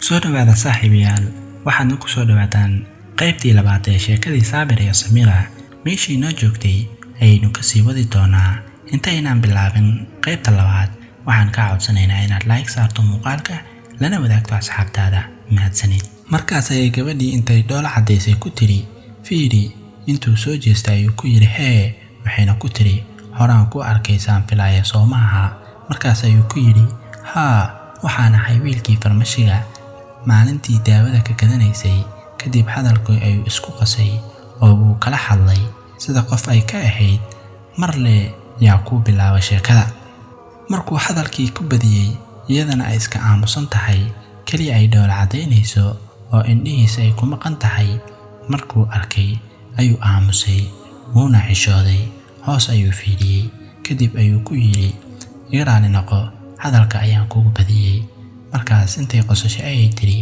Soo dhawaada saaxiibayaal, waxaadna ku soo dhawaataan qaybtii labaad ee sheekadii Saabir iyo Samiira. Meeshii noo joogtay ayaynu kasii wadi doonaa. Intaynaan bilaabin qaybta labaad, waxaan kaa codsanaynaa inaad like saarto muuqaalka, lana wadaagto asxaabtaada. Mahadsanid. Markaas ayay gabadhii intay dhoola caddaysay ku tiri, "Fiiri." Intuu soo jeestay ayuu ku yidhi, "Hee." Waxayna ku tiri, "Horaan ku arkaysaan filaaya, soo maaha?" Markaas ayuu ku yidhi, "Haa, waxaan ahay wiilkii farmashiga maalintii daawada ka gadanaysay." Kadib hadalkii ayuu isku qasay oo wuu kala hadlay sida qof ay ka ahayd marle yaa kuu bilaaba sheekada. Markuu hadalkii ku badiyey, iyadana ay iska aamusan tahay, keliya ay dhoola caddaynayso oo indhihiisa ay ku maqan tahay, markuu arkay ayuu aamusay, wuuna xishooday, hoos ayuu fiiriyey. Kadib ayuu ku yidhi, "Iga raali noqo, hadalka ayaan kugu badiyey." Markaas intay qosashay ayay tiri,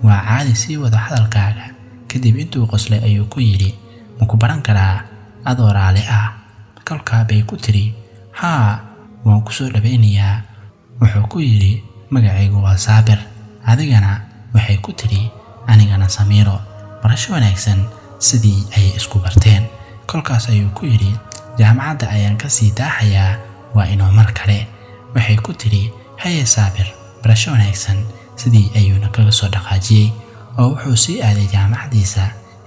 "Waa caadi, sii wado hadalkaaga." Kadib intuu qoslay ayuu ku yidhi, "Ma ku baran karaa adoo raali ah?" Kolkaa bay ku tiri, "Haa, waan ku soo dhawaynayaa." Wuxuu ku yidhi, "Magacaygu waa Saabir, adigana?" Waxay ku tiri, "Anigana Samiiro, barasho wanaagsan." Sidii ayay isku barteen. Kolkaas ayuu ku yidhi, "Jaamacadda ayaan ka sii daahayaa, waa inoo mar kale." Waxay ku tiri, "Haye Saabir, barasho wanaagsan." Sidii ayuuna kaga soo dhaqaajiyey oo wuxuu sii aaday jaamacaddiisa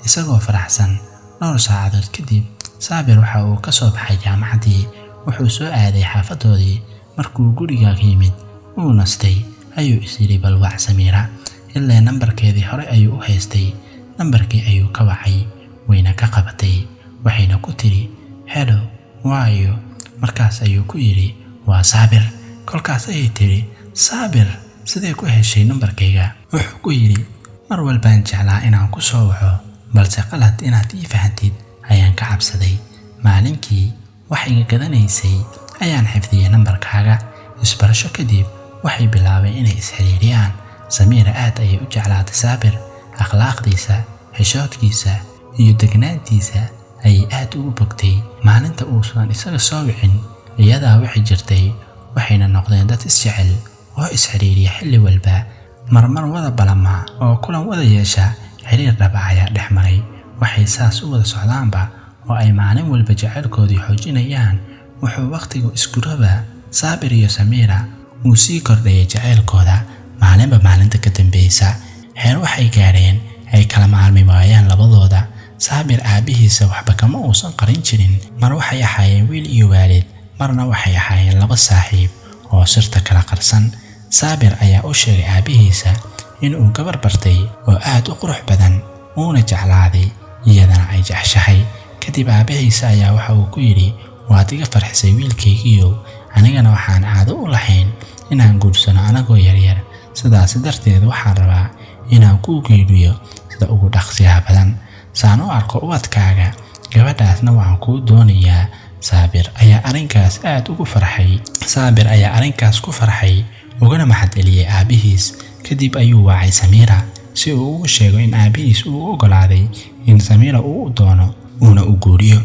isagoo faraxsan. Dhowr saacadood kadib, Saabir waxa uu ka soo baxay jaamacaddii, wuxuu soo aaday xaafadoodii. Markuu guriga yimid, uu nastay, ayuu is yidhi, "Bal wac Samiira." Ilaa nambarkeedii hore ayuu u haystay. Nambarkii ayuu ka wacay, wayna ka qabatay. Waxayna ku tiri, "Hello, waayo?" Markaas ayuu ku yidhi, "Waa Saabir." Kolkaas ayay tiri, "Saabir, sidee ku heshay nambarkayga?" Wuxuu ku yidhi, "Mar walbaan jeclaa inaan ku soo waco, balse qalad inaad ii fahantid ayaan ka cabsaday. Maalinkii wax iga gadanaysay ayaan xifdiyey nambarkaaga." Isbarasho kadib, waxay bilaabeen inay isxiriiriyaan. Samiira aad ayay u jeclaatay Saabir. Akhlaaqdiisa, xishoodkiisa iyo degnaantiisa ayay aad ugu bogtay. Maalinta uusan isaga soo wicin, iyadaa wixi jirtay. Waxayna noqdeen dad isjecel oo isxiriiriya xilli walba, marmar wada balama oo kulan wada yeesha. Xiriir dhaba ayaa dhex maray. Waxay saas u wada socdaanba oo ay maalin walba jacaylkoodii xoojinayaan, wuxuu wakhtigu isguraba Saabir iyo Samiira uu sii kordhayay jacaylkooda maalinba maalinta ka dambeysa. Heer waxay gaadheen ay kala maalmi waayaan labadooda. Saabir aabbihiisa waxba kama uusan qarin jirin. Mar waxay ahaayeen wiil iyo waalid, marna waxay ahaayeen laba saaxiib oo sirta kala qarsan. Saabir ayaa u sheegay aabbihiisa inuu gabar bartay oo aad u qurux badan, uuna jeclaaday, iyadana ay jeceshahay. Kadib aabbihiisa ayaa waxa uu ku yidhi, "Waad iga farxisay, wiilkaygiiyow. Anigana waxaan caado u lahayn inaan guursano anagoo yaryar. Sidaasi darteed waxaan rabaa inaan kuu geeriyo sida ugu dhaqsiyaha badan, saan u arko ubadkaaga. Gabadhaasna waan kuu doonayaa." Saabir ayaa arrinkaas aad ugu farxay. Saabir ayaa arrinkaas ku farxay, ugana mahadceliyey aabbihiis. Kadib ayuu wacay Samiira si uu ugu sheego in aabbihiis uu u oggolaaday in Samiira uu u doono, uuna u guuriyo.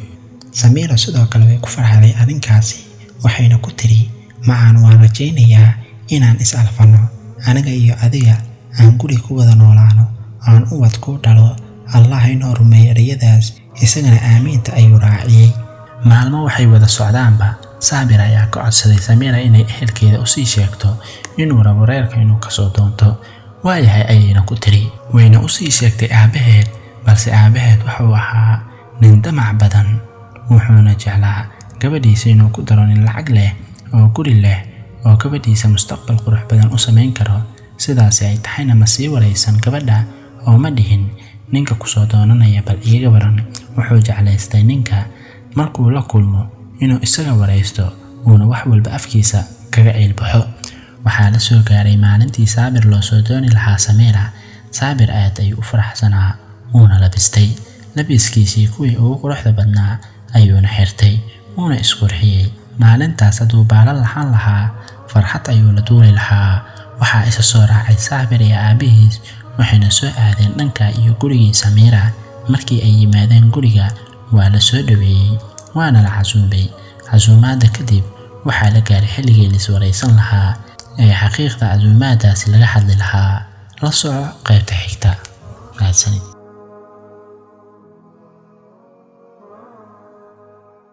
Samiira sidoo kale way ku farxday arrinkaasi, waxayna ku tiri, "Macaan, waan rajaynayaa inaan is alfanno aniga iyo adiga, aan guri ku wada noolaano, aan ubad ku dhalo. Allah inoo rumeeyo ereyadaas." Isagana aamiinta ayuu raaciyey. Maalmo waxay wada socdaanba, Saabir ayaa ka codsaday Samiira inay ehelkeeda usii sheegto inuu rabo reerka inuu kasoo doonto. "Waayahay," ayayna ku tiri. Wayna usii sheegtay aabbaheed, balse aabbaheed wuxuu ahaa nin damac badan, wuxuuna jeclaa gabadhiisa inuu ku daro nin lacag leh oo guri leh oo gabadhiisa mustaqbal qurux badan u samayn karo. Sidaasi ay tahayna, ma sii waraysan gabadha oo ma dhihin, "Ninka kusoo doonanaya bal iiga waran." Wuxuu jeclaystay ninka markuu la kulmo inuu isaga waraysto, uuna wax walba afkiisa kaga ciilbaxo. Waxaa la soo gaaray maalintii Saabir loo soo dooni lahaa Samiira. Saabir aad ayuu u faraxsanaa, wuuna labistay. Labiskiisii kuwii ugu quruxda badnaa ayuuna xirtay, wuuna isqurxiyey. Maalintaas hadduu baalan lahaan lahaa, farxad ayuu la duuli lahaa. Waxaa isa soo raacay Saabir iyo aabbihiis, waxayna soo aadeen dhanka iyo gurigii Samiira. Markii ay yimaadeen guriga, waa la soo dhaweeyey, waana la casuumay. Casuumaadda kadib, waxaa la gaaray xilligii la iswaraysan lahaa ee xaqiiqda casuumaaddaasi laga hadli lahaa. La soco qaybta xigta. Mahadsanid.